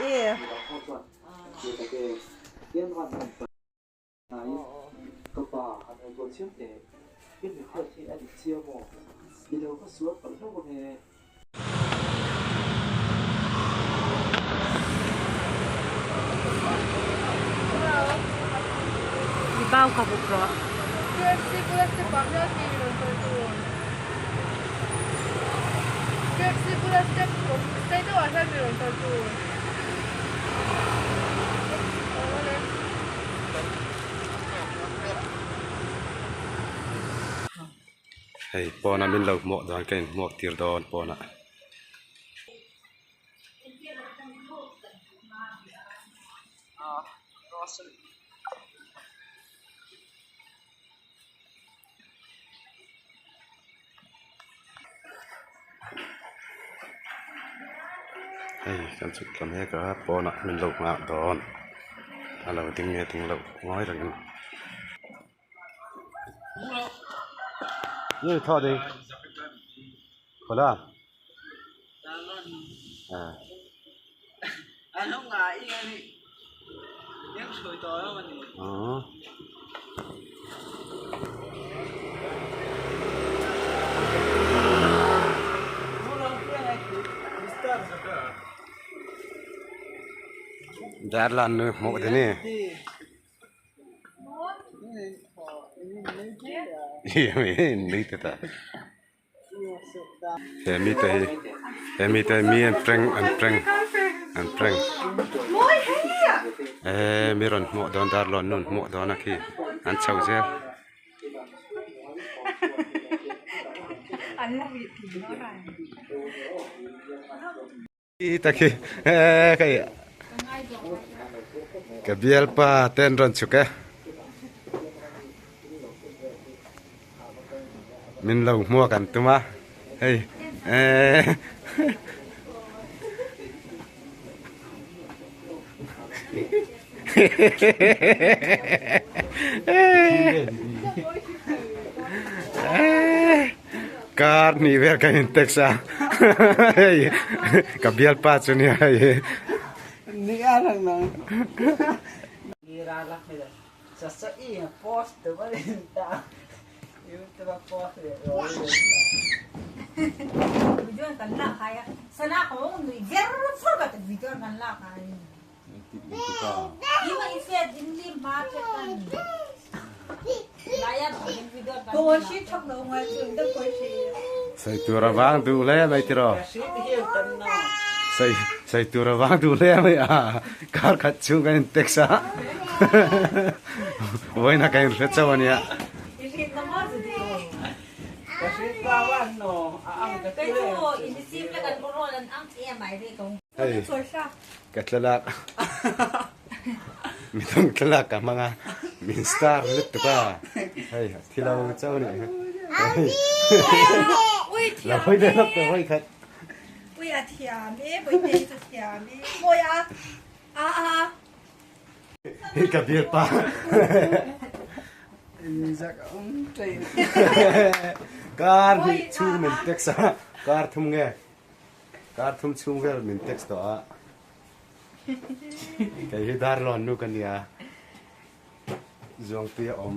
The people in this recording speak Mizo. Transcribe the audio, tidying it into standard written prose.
E. I bau kha hup rawh. KFC bula step ah hian mi rawn kal tur. KFC bula step awm sei deuh ah hian mi rawn kal tur. Hei pawn ah min lo hmuak dan ka inhmuak tir dawn pawn ah. Hei kan chhuk ta mek a pawnah min lo nghak dawn a lo ding nge ding loh ngawi rengin. Nge thaw ding khawla ah. Aww. Darlan nu hmuh dini. He mite hi he mite hi mi an prank an prank an prank eee mi rawn hmuh dawn darlawn nu an hmuh dawn a khi an chho zel. Takhi hei ka bialpa te an rawn chhuk e min lo hmuak an tum a hei eee Kar hnih vel kan in text a hei ka bialpa chu nia hei. Sei tur a vang duh hle mai tiraw sei sei tur a vang duh hle mai a kar khat chhung kan in text a vawiin ka inhre chauh a nia. Hei ka thlalak midang thlalak ka hmang a min star lutuk a hei a thi lo chauh a nih hi lo hawi ve lawk tawh hawi khat. Hei ka bialpa kar hnih chhung min text a kar thum nge. Kar thum chhung vel min text tawh a, kei hi Darlawn nu ka nia, Zuangpui a awm.